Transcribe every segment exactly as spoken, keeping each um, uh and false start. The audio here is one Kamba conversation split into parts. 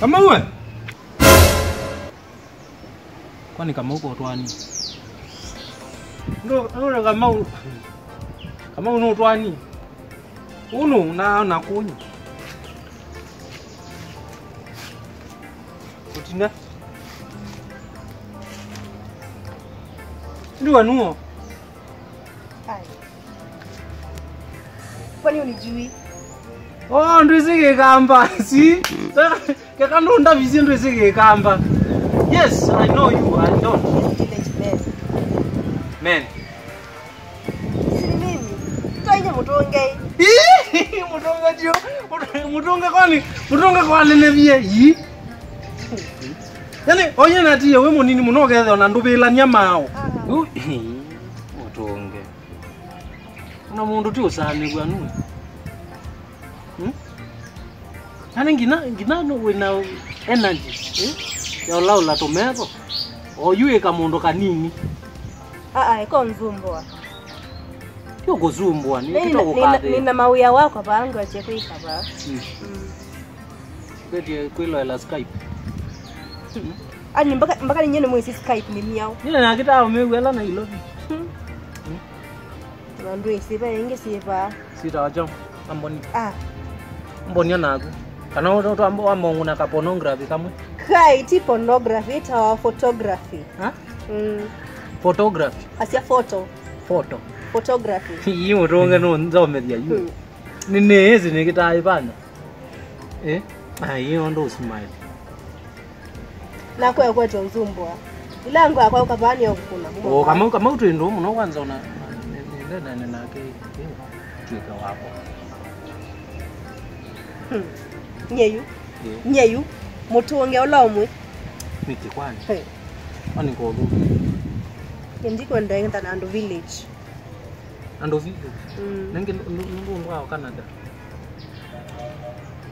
Kamau we! Kwani Kamau kotwani? Ndo, ndo Kamau. Kamau no twani. Uno na na kunyu. Utina. Ndio nuo. Ai. Kwani unijui? Oh, ndwĩsĩ Kĩkamba. Si? Keka ndũndavisye ndwĩsĩ Kĩkamba. Yes, I know you. I don't. Village men. Men. Si ni mimi. Toinye Mũtũnge. Ii, Mũtũnge tio. Mũtũnge kwani? Mũtũnge kwani nĩ vie? Ii. Yani, oye na tiye we mũnini mũno ũkethĩa ona ndũvĩlany'a maũ. Ah. Ũ, Mũtũnge. Ona mũndũ ti ũsanĩw'a nue. Hmm? Kana nginya, nginya nũ wĩna energy, eh? Ya ũlaũla tũmetho. Oyu ĩka mũndũ kanini. Aa, ĩka ũnzumbũa. Ti ũkũzumbũa, nĩ Nĩ- kĩta nĩ- ũkũkathĩa. Nĩna mawĩa wakwa vaa ngwetye kwĩka vaa. Mm. Mm. Ndetie kwĩloela Skype. Ani mpaka, mpaka ninye nĩ mwĩsĩ Skype nĩ myaũ. Nĩ nakĩtaa ũmĩw'e ala Nairobi. Hmm. Hmm. Na ndwĩsĩ ve ĩngĩ syĩ vaa. Sitawa kyaũ? Amboni. Ah. Mbonia naku. Kana wamba ũng'una ka pornography kamwe? Kai, ti pornography, ĩtawa photography. Ha? Mm. Photography. Asya photo. Photo. Photography. Ii Mũtũnge nũnzomethya yu. Hmm. Nĩ nĩĩsĩ nĩkĩtaa ĩvanya. Eh? Ai, ũndũ ũsmile. Nakwe kwete ũnzumbũa. Ila ngwa kwa ũkavani okukuna kuma. O, Kamau, Kamau twĩ ndũũ mũno kwanza ona nĩ- nĩ- nĩ- nĩ- nake. Twĩka wakwa. Hmm. Nye yu. Eh. Nye yu. Mũtũnge ũla ũmwe. Nĩkĩ kwani? Hey. Kwani ngothu? Ndikwenda enda na andũ village. Andũ village. Mm. Nengĩ nũndũ wa Canada.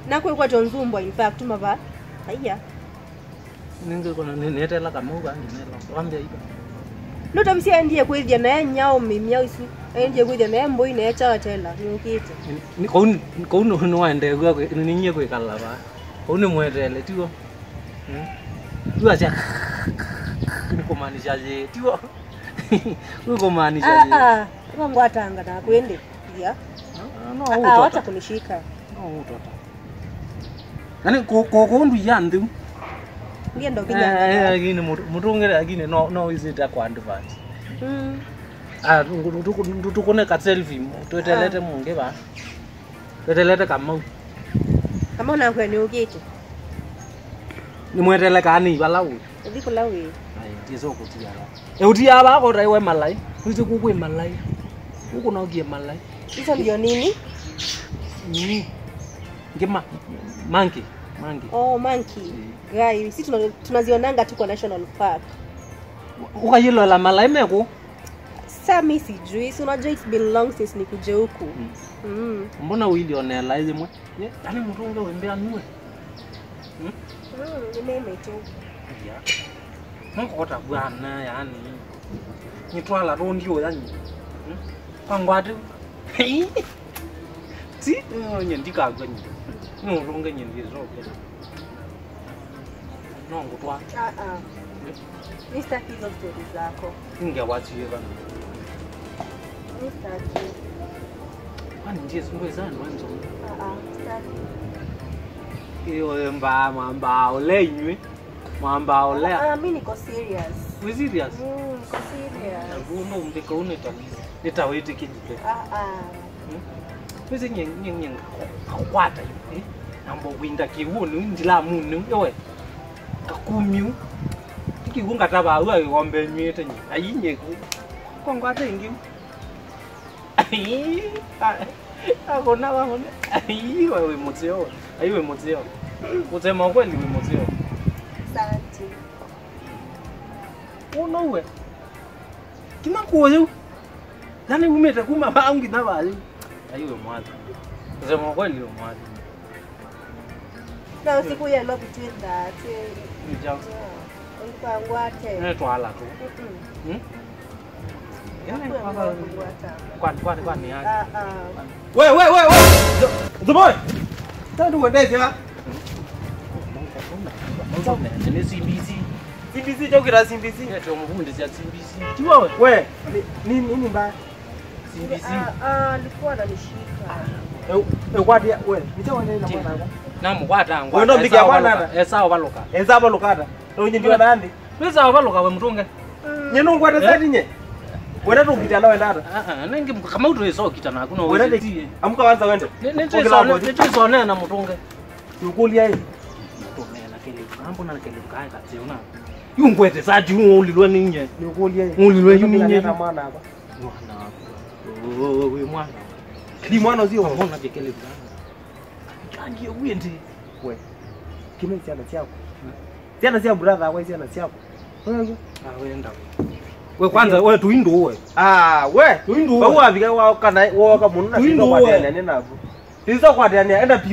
Nakwĩkwatya ũnzumbwa, in fact, mava. Aiya. Nengĩ kona nĩ- nĩtela Kamau kangi nela. Wambia iba. Nũtamsya endie kwĩthya naye nyao mĩmyao isu. Endie kwĩthya naye mbũi naye chawatela. Nĩũkĩte. Ni- ni- Kũu ni- kũu nĩ- nĩwaendeew'a kwĩ- nĩnyie kwĩkala va. Kũu nĩ mwetele, tiwo? Hmm? Tiwasya nĩ kũmaanisha yĩ, tiwo? Nĩ kũmaanisha yĩ. Ah, ah. Ngwatanga na kwĩndĩ. Ya. No, no, Ah, ah, ũtota. Wacha kunishika. No, ũtota. Yaani, kũ- kũ- kũndũ ya nthĩ. Ndiye ndo Eh, kinya. Eh, lakini mũtu- mũtũngĩre, lakini no- no wĩsĩte kwa advance. Mm. Ah, tu- tu- tu- tu- tukũne ka selfie, twetelete Ah. mũngĩ va. Twetelete Kamau. Kamau nakwe nĩ ũkĩte. Nĩ mwetele kaa nĩ ivala ũĩ. Ũthi kũla wĩ. Ai, ndiye soko tiara. E, ũtiaa vaa kota iwe malai. Wĩsĩ kũkwĩ malai. Ũkũnokie malai. Hizo ndio nini? Nini? Ngima. Monkey. Monkey. Oh, monkey. Eh. Guy, si tuna- tunazionanga tu kwa National Park. Ũkayĩloela malai mekũ? Sa mi sijui, si unajua it's been long since nikuje huku. Mm. Mm. Mbona ũilionela ĩmwe? Ye, yani mũtũnge wĩmbĩa nue. Hmm? Mm, nĩ meme tu. Ya. Nokota bwana yani. Nitwala rondi oya nyi. Hmm? Kwa ngwate. Si, nye ndikagwa nyi. No ronge nyi ndizoke. No ngutwa. Ah ah. Mimi sitaki hizo story zako. Nge watu yeba. Mimi sitaki. Kwani ndiye sungwe zani wanzo? Ah ah, sitaki. Iyo mbaa mamba ole inywe. Mamba ole. Ah, ah, mimi niko serious. We serious? Mm, niko serious. Nguno mbika uneta. Nitawete kijite. Ah ah. Hmm? Wĩsĩ nye nye nye ngakwata yu, eh? Namba kwinda kĩw'ũ nĩu ndilamune yu, ewe. Ngakumyu. Ti kĩw'ũ ngatavaa yu agĩkombe nywĩte nye. Ai nye. Kongwata ĩngĩ. Ai. Akona wakona. Ai we wĩ mũteo. Ai wĩ mũteo. Kusema ukweli wĩ mũteo. Asante. Uno we. Kina kuoyeu. Yaani umĩte kuma vaa nginya vaa yu. Ai we mwathi. Kusema ukweli we mwathi. Na usiku ya love between that. Ni jam. Ndikangwate. Nĩ twala tu. Mm-mm. Hmm? Yaani Hakuna kwanza mtu wa kungwata. Kwani kwani kwani yake. Ah ah. We we we we. The, the boy. Tatu kuendesha. Nĩ C B C. C B C, chaukira C B C. Ndio mvundi cia C B C. Tiwa we. We, ni, ni, nini mbaya? C B C. Ah, ah, alikuwa ananishika. E, e, kwatia, we, nicha wende na mwana wako. Namukwata ngwa. Wendo mbikia mwana ata. Esa ovaluka. Esa ovaluka ata. Nonye ndiwa nandi. Wesa ovaluka we mutunge. Nye nungwete sati nye. Wenda tungita na wenda ata. Ah, ah, nengi kama utu eso kita na kuna. Wenda amuka wanza wende. Nitwiso nena mutunge. Nikulia hii. Mutunge na kele. Ambo na kele kae katsiona. Yu ngwete sati ulilwe ninye. Nikulia hii. Ulilwe yu ninye. Na mwana hapa. Mwana waku. Oh, we mwana. Ni mwana usio. Mwana jekele bwana. Kangi uende. We. Kime siana siako. Siana sia brother kwa siana siako. Wewe. Ah, wenda. We kwanza we tuindo we. Ah, we. Tuindo we. Bau afika wa kana wa ka munu na tuindo kwa tena nena hapo. Tizo kwa tena enda pio.